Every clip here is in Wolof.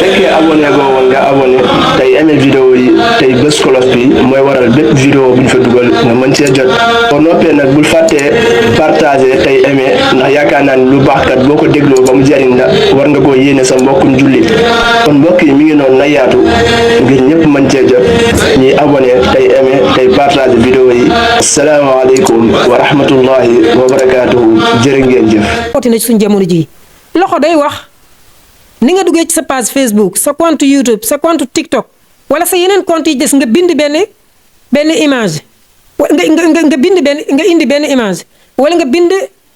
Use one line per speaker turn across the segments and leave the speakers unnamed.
fekkee abonné goo woon nga abonné tey aimé vidéo yi tey bés kolos bi mooy waral bépp vidéo bu ñu fa dugal nga mën cee jot boo noppee nag bul fàttee partagé tey aimé ndax yaakaar naa ni lu baax kat boo ko dégloo ba mu jariñ la war nga koo yéene sa mbokkum jullit kon mbokk yi mi ngi noonu na yaatu ngir ñëpp mën cee jot ñuy abonné tey aimé tey partagé vidéo yi asalaamaaleykum wa rahmatullahi wa barakaatuhu jërë ngeen jëf.
na ci suñu jamono ji loxo day wax ni nga duggee ci sa page Facebook sa compte YouTube sa compte TikTok wala sa yeneen compte yi des nga bind benn image nga bind nga indi benn image wala nga bind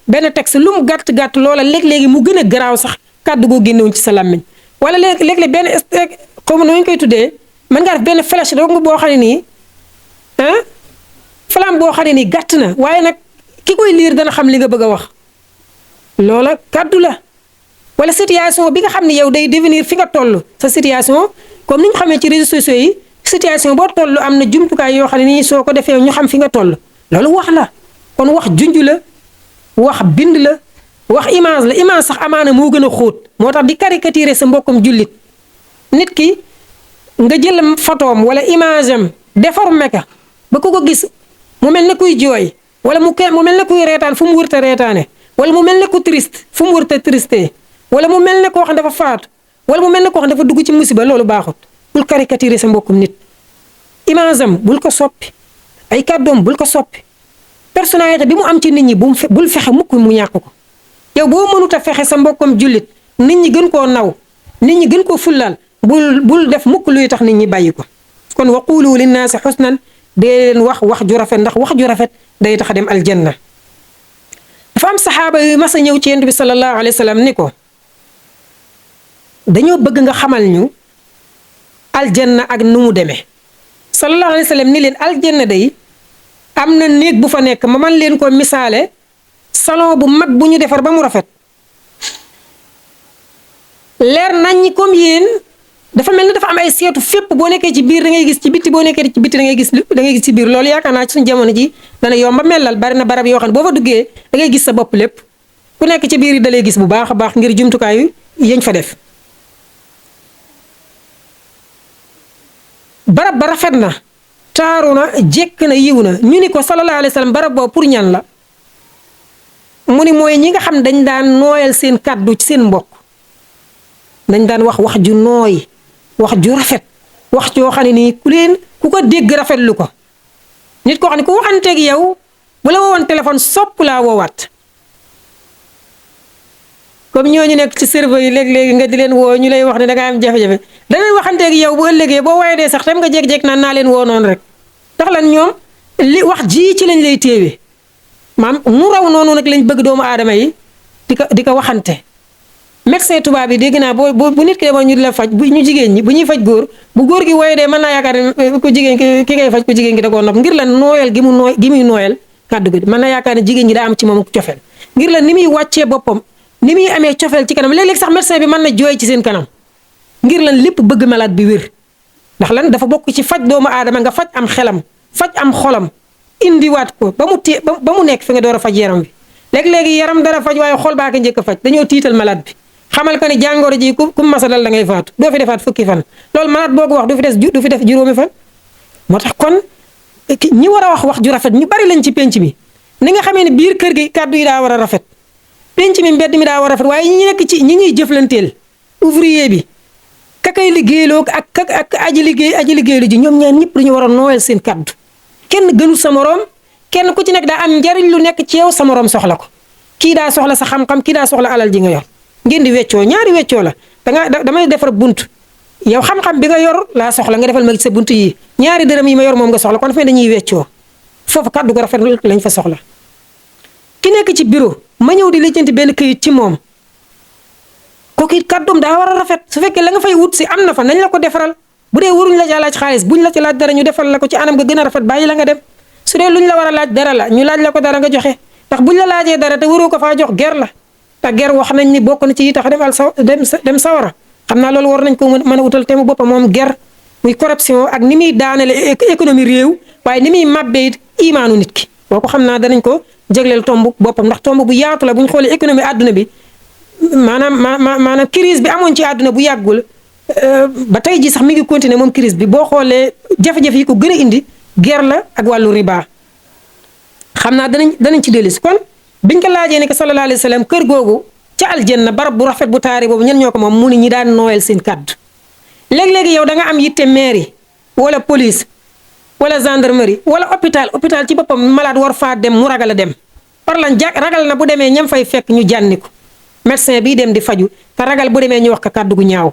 benn texte lu mu gàtt gàtt loola léeg-léegi mu gën a garaaw sax kàddu goo génnewuñ ci sa làmmiñ wala léeg-léeg benn xaw ma nu ñu koy tuddee mën ngaa def benn flèche rek boo xam ne nii flamme boo xam ne nii gàtt na waaye nag ki koy liir dana xam li nga bëgg a wax loola kàddu la. wala situation bi nga xam ne yow day devenir fi nga toll sa situation comme ni ñu xamee ci réseaux sociaux yi situation boo toll am na jumtukaay yoo xam ne nii soo ko defee ñu xam fi nga toll loolu wax la kon wax junj la wax bind la wax image la image sax amaana moo gën a xóot moo tax di caricaturer sa mbokkum jullit nit ki nga jël photoom wala image am déformé ka ba ku ko gis mu mel ne kuy jooy wala mu mel ne kuy reetaan fu mu wërta reetaane wala mu mel ne ku triste fu mu wërta triste wala mu mel ne koo xam dafa faatu wala mu mel ne koo xam dafa dugg ci musiba loolu baaxut bul caricaturer sa mbokkum nit image am bul ko soppi ay kàddoom bul ko soppi personnalité bi mu am ci nit ñi bul fexe mukk mu ñàkk ko yow boo mënut a fexe sa mbokkum jullit nit ñi gën koo naw nit ñi gën koo fullaal bul def mukk luy tax nit ñi bàyyi ko kon wa quulu linnaasi xusnan dee leen wax ju rafet ndax wax ju rafet day tax a dem aljanna dafa am saxaaba yu mas a ñëw ci yonent bi sallallahu alayhi wa sallam ni ko dañoo bëgg nga xamal ñu aljanna ak nu mu demee sallallahu alayhi wa sallam ni leen aljanna day am na néeg bu fa nekk ma man leen ko misaale salon bu mag bu ñu defar ba mu rafet leer nañ ñi comme yéen dafa mel ni dafa am ay seetu fépp boo nekkee ci biir da ngay gis ci bitti boo nekkee ci bitti da ngay gis ci biir loolu yaakaar naa ci suñu jamono ji dana yomba melal bari na barab yoo xam ne boo fa duggee da ngay gis sa bopp lépp ku nekk ci biir yi da lay gis bu baax a baax ngir jumtukaay yañ fa def barab ba rafet na taaru na jekk na yiw na ñu ni ko sallallahu alayhi wa sallam barab boobu pour ñan la mu ni mooy ñi nga xam dañ daan nooyal seen kàddu ci seen mbokk dañ daan wax ju nooy wax ju rafet wax joo xam ne nii ku ko dégg rafetlu ko nit koo xam ne ku waxanteeg yow bu la woowoon téléphone sopp laa woowaat comme ñooñu nekk ci serveur yi léeg-léegi nga di leen woo ñu lay wax ne da nga am jafe-jafe danañ waxanteeg yow bu ëllëgee boo waaye dee sax tam nga jékki-jékki naan naa leen woo noonu rek ndax lan ñoom li wax ji ci lañ lay téewee maam nu raw noonu nag lañ bëgg doomu aadama yi di ko waxante médecin tubaab yi dégg naa bu nit ki demoon ñu di la faj bu ñu jigéen ñi bu ñuy faj góor bu góor gi wooye dee mën naa yaakaar ne ku jigéen ki ngay faj ku jigéen gi da koo nopp ngir lan nooyal gi muy nooyal kàddu gi mën na yaakaar ne jigéen ñi daa am ci moom cofeel ngir lan ni muy wàccee boppam ni muy amee cofeel ci kanam léeg-léeg sax médecin bi mën na jooy ci seen kanam ngir lan lépp bëgg malade bi wér ndax lan dafa bokk ci faj doomu aadama nga faj am xelam faj am xolam indiwaat ko ba mu nekk fi nga door a faj yaram bi léeg-léegi yaram dara faj waaye xol baa ko njëkk a faj dañoo tiital malade bi xamal ko ne jàngoro ji ku masa dal da ngay faatu doo fi defaat fukki fan loolu malade boo ko wax du fi def juróomi fan moo tax kon ñi war a wax ju rafet ñu bari lañ ci penc mi ni nga xamee ne biir kër gi kàddu yi daa war a rafet penc mi mbedd mi daa war a rafet waaye ñi nekk ci ñi ñuy jëflanteel ouvrier bi kakay liggéeyloo ak aji liggéeylu ji ñoom ñaan ñëpp dañu war a nooyal seen kàddu kenn gënul sa moroom kenn ku ci nekk daa am njariñ lu nekk ci yow sa moroom soxla ko kii daa soxla sa xam-xam kii daa soxla alal ji nga yor ngeen di weccoo ñaari weccoo la damay defar bunt yow xam-xam bi nga yor laa soxla nga defal ma sa bunt yi ñaari dërëm yi ma yor moom nga soxla kon dafay dañuy weccoo foofu kàddu ko rafet lañ fa soxla ki nekk ci bureau ma ñëw di lijjanti benn këyit ci moom kooku it kàddoom daa war a rafet su fekkee la nga fay wut si am na fa nañ la ko defaral bu dee waruñ la ca laaj xaalis buñ la ci laaj dara ñu defal la ko ci anam nga gën a rafet bàyyi la nga dem su dee luñ la war a laaj dara la ñu laaj la ko dara nga joxe ndax buñ la laajee dara te waroo ko faa jox ger la te ger wax nañ ni bokk na ci yi tax dem sawara xam naa loolu war nañ ko mën a wutal te mu boppam moom ger muy corruption ak ni muy daanele économie réew waaye ni muy màbbee it imaanu nit ki boo ko xam naa danañ ko jégleel tomb boppam ndax tomb bu yaatu la bu ñu xoolee économie àdduna bi maanaam crise bi amoon ci àdduna bu yàggul ba tey ji sax mi ngi continuer moom crise bi boo xoolee jafe-jafe yi ko gën a indi guerre la ak wàllu riba xam naa danañ ci dellusi kon biñ ko laajee ne que sallallahu alayhi wa sallam kër googu ca aljanna barab bu rafet bu taari boobu ñen ñoo ko moom mu ni ñi daan nooyal seen kàddu léeg-léegi yow da nga am yitte mairie wala police wala gendarmerie wala hôpital ci boppam malade war faa dem mu ragal a dem par lan ragal na bu demee ñam fay fekk ñu jànni ko médecin bii dem di faju te ragal bu demee ñu wax ko kàddu gu ñaaw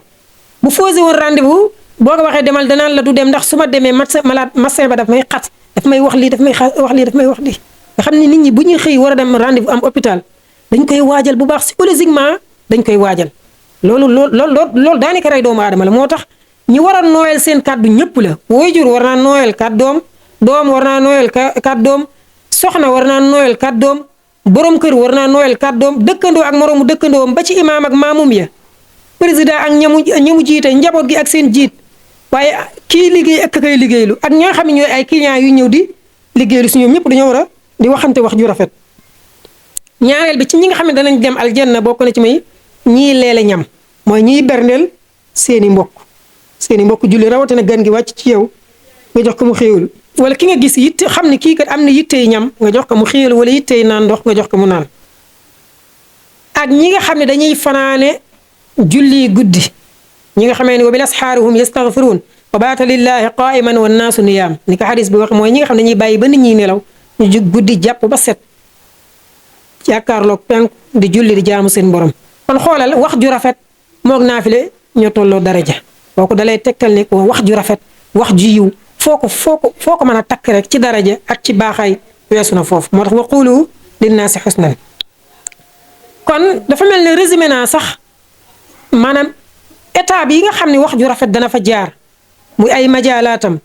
bu posé woon rendez-vous boo ko waxee demal danaan la du dem ndax su ma demee malade médecin ba daf may xat daf may wax lii daf may wax lii daf may wax lii nga xam ne nit ñi bu ñuy xëy war a dem rendez-vous am hôpital dañ koy waajal bu baax psychologiquement dañ koy waajal loolu daanaka rey doomu aadama la moo tax ñi war a nooyal seen kàddu ñëpp la waajur war naa nooyal kàddoom doom war naa nooyal kàddoom soxna war naa nooyal kàddoom borom kër war naa nooyal kàddoom dëkkandoo ak moroomu dëkkandoom ba ci imaam ak maamum ya président ak ñamu jiite njaboot gi ak seen jiit waaye kii liggéey ak kay liggéeylu ak ñoo xam ne ñooy ay clients yu ñëw di liggéeylu si ñoom ñëpp dañoo war a di waxante wax ju rafet. ñaareel bi ci ñi nga xam ne danañ dem aljanna bokk na ci may ñii leele ñam mooy ñiy berndeel seeni mbokk julli rawatina gan gi wàcc ci yow nga jox ko mu xéewal wala ki nga gis yitte xam ne kii kat am na yittey ñam nga jox ko mu xéewal wala yittey naan ndox nga jox ko mu naan ak ñi nga xam ne dañuy fanaane julli guddi ñi nga xamee ne wa bil asxaari hum yastaghfiruun wa baata lillahi qaa'iman wan naasu niyaam ni ko xadis bi wax mooy ñi nga xam ne dañuy bàyyi ba nit ñi nelaw ñu jug guddi jàpp ba set jàkkaarloog penku di julli di jaamu seen borom kon xoolal wax ju rafet moog naafile ñoo tolloo daraja kooku dalay tegtal ne ko wax ju rafet wax ju yiw foo ko mën a takk rek ci daraja ak ci baaxaay weesu na foofu moo tax wa qulu linnaasi xusnan kon dafa mel ne résumé naa sax maanaam étape yi nga xam ne wax ju rafet dana fa jaar muy ay majaalaatam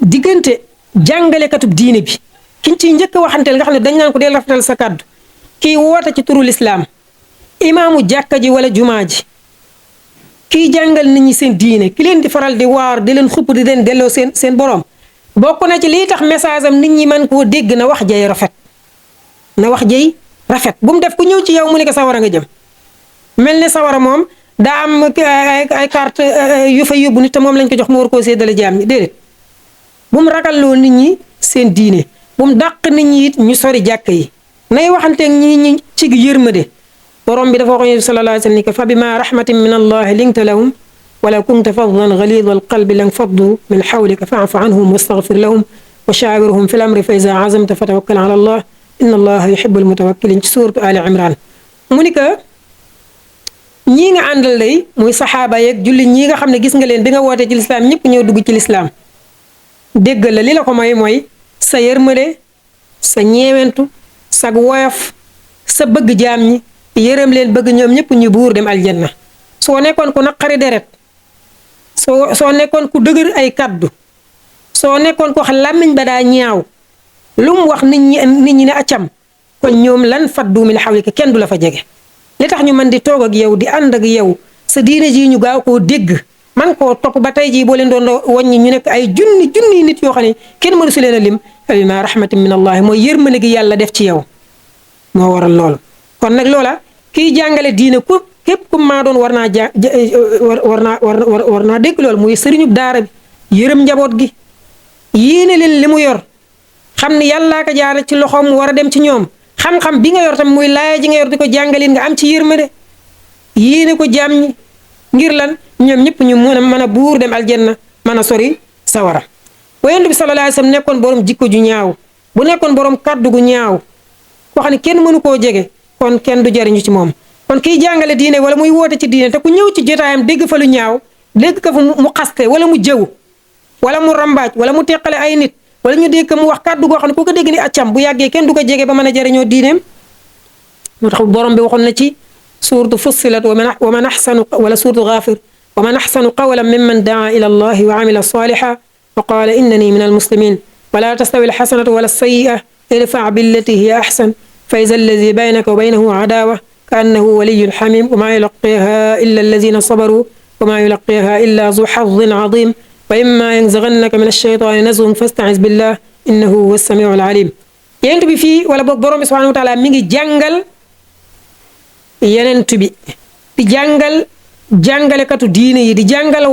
diggante jàngalekatub diine bi kiñ ciy njëkk a waxanteel nga xam ne dañ naan ko deel rafetal sa kàddu kii woote ci turu lislaam imaamu jàkka ji wala jumaa ji kii jàngal nit ñi seen diine ki leen di faral di waar di leen xupp di leen delloo seen borom bokk na ci lii tax message am nit ñi mën koo dégg na wax jay rafet na wax jay rafet bu mu def ku ñëw ci yow mu ne ko sawara nga jëm mel ne sawara moom daa am ay carte yu fa yóbbu nit te moom lañ ko jox mu war koo séddale jaam ñi déedéet bu mu ragalloo nit ñi seen diine bu mu dàq nit ñi it ñu sori jàkk yi nay waxanteeg ñi ci yërmande borom bi dafa wax Yonent bi sallallahu alayhi wa sallam ni ko fa bima rahmatin min allahi linta lahum wala kunta faddan galida alqalbi lan faddu min xawlika faafu anhum wastaghfir lahum wa shaawirhum fi l amri fa iza azamta fa tawakkal ala allah inna allaha yuhibbul mutawakkilin ci suuratu Ali Imran mu ni que ñii nga àndal lay muy saxaaba yeeg julli ñii nga xam ne gis nga leen bi nga wootee ci lislaam ñëpp ñëw dugg ci lislaam déggal la li la ko mooy sa yërmande sa ñeewentu sa woyof sa bëgg jaam ñi yërëm leen bëgg ñoom ñëpp ñu buur dem aljanna soo nekkoon ku naqari deret soo nekkoon ku dëgër ay kaddu soo nekkoon ko xam làmmiñ ba daa ñaaw lu mu wax nit ñi ne accam kon ñoom lan faddu min hawlika kenn du la fa jege li tax ñu mën di toog ak yow di ànd ak yow sa diine ji ñu gaaw koo dégg man koo topp ba tey jii boo leen doon wàññi ñu nekk ay junni nit yoo xam ne kenn mënu si leen a lim fa bima rahmatin min allahi mooy yërmande gi yàlla def ci yow moo waral loolu kon nag loola kiy jàngale diine ku képp ku maa doon war naa dégg loolu muy sëriñub daara bi yërëm njaboot gi yéene leen li mu yor xam ne yàllaa ko jaare ci loxoom war a dem ci ñoom xam-xam bi nga yor tam muy laaya ji nga yor di ko jàngalin nga am ci yërmande yéene ko jaam ñi ngir lan ñoom ñëpp ñu mën a buur dem aljanna mën a sori sawara Yonent bi sallallahu alayhi wasallam nekkoon borom jikko ju ñaaw bu nekkoon borom kaddu gu ñaaw koo xam ne kenn mënu koo jege kon kenn du jariñu ci moom kon kiy jàngale diine wala muy woote ci diine te ku ñëw ci jotaayam dégg fa lu ñaaw dégg ko fa mu xaste wala mu jëw wala mu rambaaj wala mu teqale ay nit wala ñu dégg ko mu wax kaddu goo xam ne ku ko dégg ni accam bu yàggee kenn du ko jege ba mën a jariñoo diineem moo tax borom bi waxoon na ci suuratu Fussilat wa man ahsanu wala suuratu Gaafir wa man ahsanu qawlan mimman daa ila allahi wa amila salihan wa qaala innani min almuslimin wala tastawi alxasanatu wala alsayi'a idfa' billati hiya ahsan fa iza alladi baynaka wa baynahu adawa ka annahu waliyyun hamim wa ma yulaqqiha illa alladina sabaru wa ma yulaqqiha illa zu hazzin azim wa imma yanzaghannaka min alshaytani nazghun fasta'iz billah innahu huwa as-sami'u al-alim yonent bi fii wala boog borom bi subhanahu wa taala mi ngi jàngal yonent bi di jàngal jàngalekatu diine yi di jàngal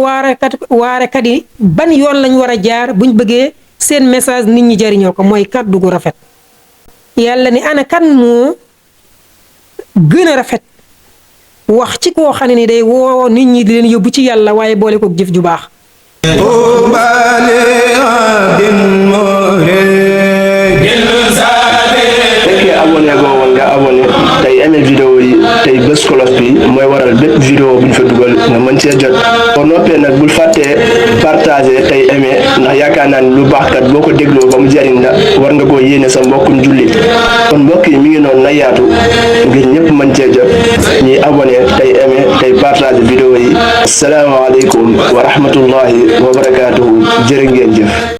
waarekat yi ban yoon lañ war a jaar buñ bëggee seen message nit ñi jariñoo ko mooy kàddu gu rafet. yàlla ni ana kan moo gën a rafet wax ci koo xam ne ni day woo nit ñi di leen yóbbu ci yàlla waaye boole ko jëf ju baax.
abonné goo woon nga abonné tey aimé vidéo yi tey bés cloche bi mooy waral bépp vidéo bu ñu fa dugal nga mën cee jot boo noppee nag bul fàttee partagé tey aimé ndax yaakaar naa ni lu baax kat boo ko dégloo ba mu jariñ la war nga koo yéene sa mbokkum jullit kon mbokk yi mi ngi noonu na yaatu ngir ñëpp mën cee jot ñuy abonné tey aimé tey partagé vidéo yi asalaamaaleykum wa rahmatullahi wa barakaatuhu jërë ngeen jëf.